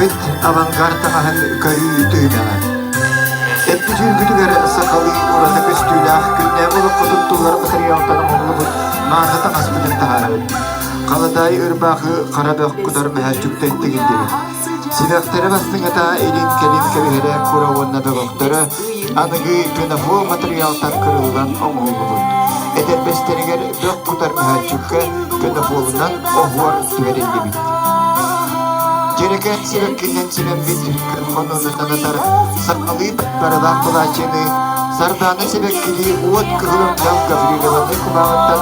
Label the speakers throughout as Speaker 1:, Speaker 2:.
Speaker 1: Ыһыахпыт авангард таҥаһын көрүү тыынаҕа. Эппит үүрбүтүгэр сахалыы ураты көстүүлээх күннээҕи олоххо туттуллар матырыйаалтан оҥоһуллубут мааны таҥаспытын таһаарабыт. Халадаай ырбаахы хара бөх кутар мөһөөччүктэн тигиллибит. Симэхтэрэ бастыҥата илин-кэлин кэбиһэрэ кура уонна бөҕөхтөрө аныгы пенофол матырыйаалтан кырыллан оҥоһуллубут. Этэрбэстэригэр бөх кутар мөһөөччүккэ пенофолунан оһуор түһэриллибит. Дьэрэкээн сибэккинэн симэммит күн хонууну санатар сахалыы барылаах былаачыйаны Сардаана сибэккилии уот кыһыл өҥнөөх Гаврилованы кумааҕыттан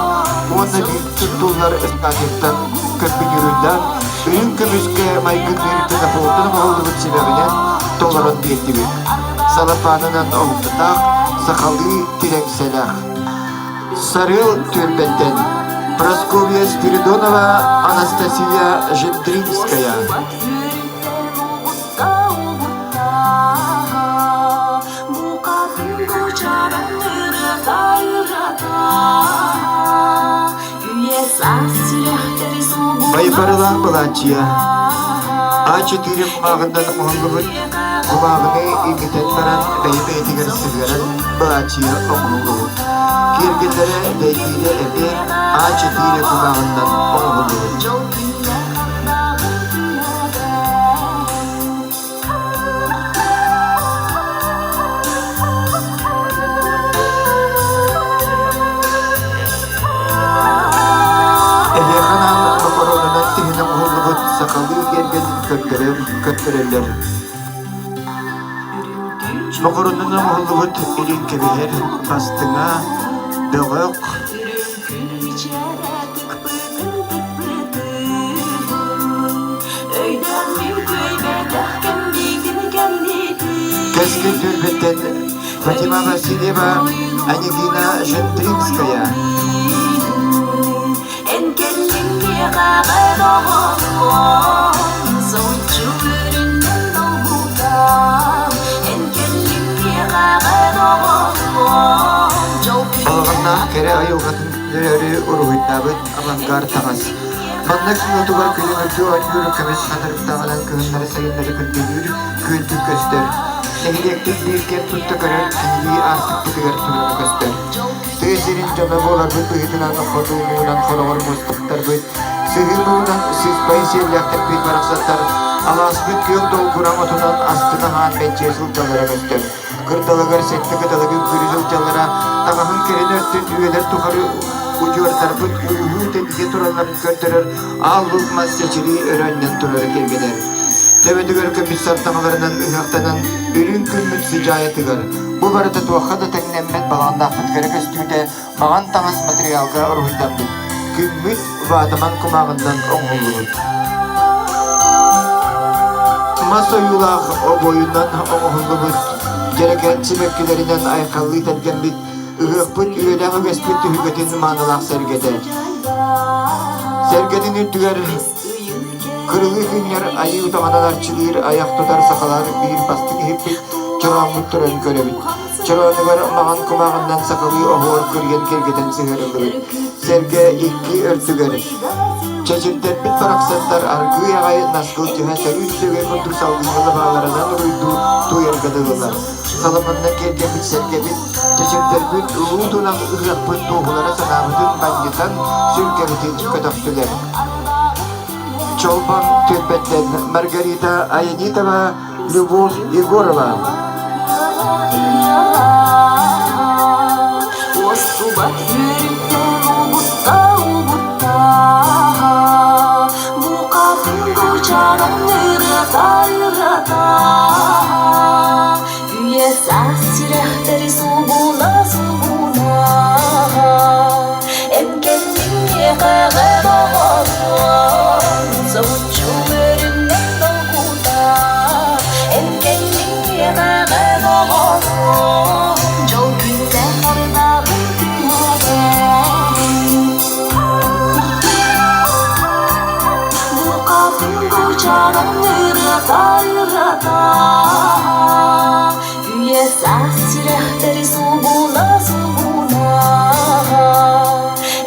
Speaker 1: уонна биир туттуллар ыстаатыттан көмпүүтүрүнэн үрүҥ көмүскэ майгынныыр пенофолтан оҥоһуллубут симэҕинэн толорон биэрдибит. Салапаанынан оһуктатаах сахалыы тирэҥсэлээх. Сарыал түөлбэттэн Прасковья Спиридонова, Анастасия Жендринская. Байбарылаах былааччыйа А4 кумааҕынан оҥоһуллубут кумааҕыны имитэн баран бэйэ-бэйэтигэр сыһыаран былааччыйа оҥоһуллубут. Киэргэллэрэ дэйбиирэ эмиэ А4 кумааҕынан оҥоһуллубут. Эһиэхэ анаан бокоруонунан тиһинэ уһуллубут сахалыы киэргэлин көрдөрөр, көрдөрөллөр. Мокоруонунан оҥоһуллубут илин кэбиһэр, бастыҥа, бөҕөх, Кэскил түөлбэттэн Фатима Васильева, Анегина Жендринская. Балаҕаннаах кэрэ айылҕатын көрөрү уруһуйдаабыт авангард таҥас. Манна күн отугар күлүмүрдүү оонньуур көмүс хатырыктааҕынан кыһыннары-сайыннары күндүлүүр күөлбүт көстөр. Нэһилиэкпит биир кэм тутта көрөр киһилии аартыкпытыгар турара көстөр. Тыа сирин дьоно буоларбыт быһыытынан хотуу муҥунан хороҕор мустуктарбыт, сыһыы муҥунан сыспай сиэллээхтэрбит барахсаттар алааспыт күөх долгураҥ отунан астына аһаан бэччиэ сылдьаллара көстөр. Кырдалыгар сэттэ кыталыгы үҥкүрү сылдьаллара, таҥаһын кэрин өттүн үйэлэр тухары удьуордарбыт ууһуу тэнийэ туралларын көрдөрөр аал луук мас чэчирии өрө анньан турара киэргэнэр. Төбөтүгэр көмүс сардаҥаларынан ыһыахтанан үрүҥ күммүт сыдьаайатыгар бу барыта туохха да тэҥнэммэт балаҕаннаахпыт кэрэ көстүүтэ маҥан таҥас материалга уруһуйдаммыт. Күммүт ватман кумааҕынан оҥоһуллубут. Мас ойуулаах обуойунан оҥоһуллубут дьэрэкээн сибэккилэринэн айхаллыы тэлгэммит ыһыахпыт үйэлээх үгэспит түһүлгэтин маанылаах сэргэтэ. Сэргэтин үрдүгэр кырылыы күннэр айыы утаҕынан арчылыыр айах тутар сахалар биир бастыҥ иһиппит чорооммут турарын көрөбүт. Чороонугар маҥан кумааҕынан сахалыы оһуор кырыйан киэргэтэн сыһыарыллыбыт. Сэргэ икки өртүгэр чэчирдэрбит барахсаттар аргыый аҕай наскыл түһэ сөрүүн сүгэ курдук салгыҥҥа лабааларынан уруйдуу туойарга дылылар. Саламанна киэргэммит сэргэбит, чэчирдэрбит улуу тунах ыһыахпыт туоһулара санаабытын манньытан сүргэбитин көтөхтүлэр. Чолбон түөлбэттэн Маргарита Аянитова Любовь Егорова.
Speaker 2: Уоскубат үөрүттэн угутта угутта Букатын кучаран ырыата ырыата Үйэ саас сүрэхтэри сулбуна сулбуна Эн кэллиҥ миэхэҕэ доҕоруом Соһуччу үөрүннэҥ долгута Эн кэллиҥ миэхэҕэ доҕоруом Дьол күннэ хардаҕын түһэрэн Букатын кучаран ырыата ырыата Үйэ саас сүрэхтэри сулбуна сулбуна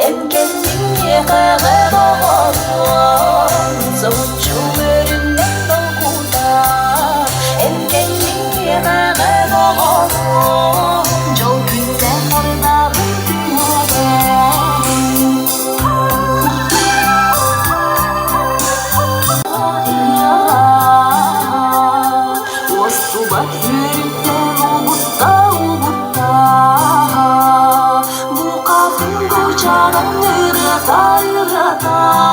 Speaker 2: Эн кэллиҥ миэхэҕэ доҕоруом Соһуччу үөрүннэҥ долгута. ырыата.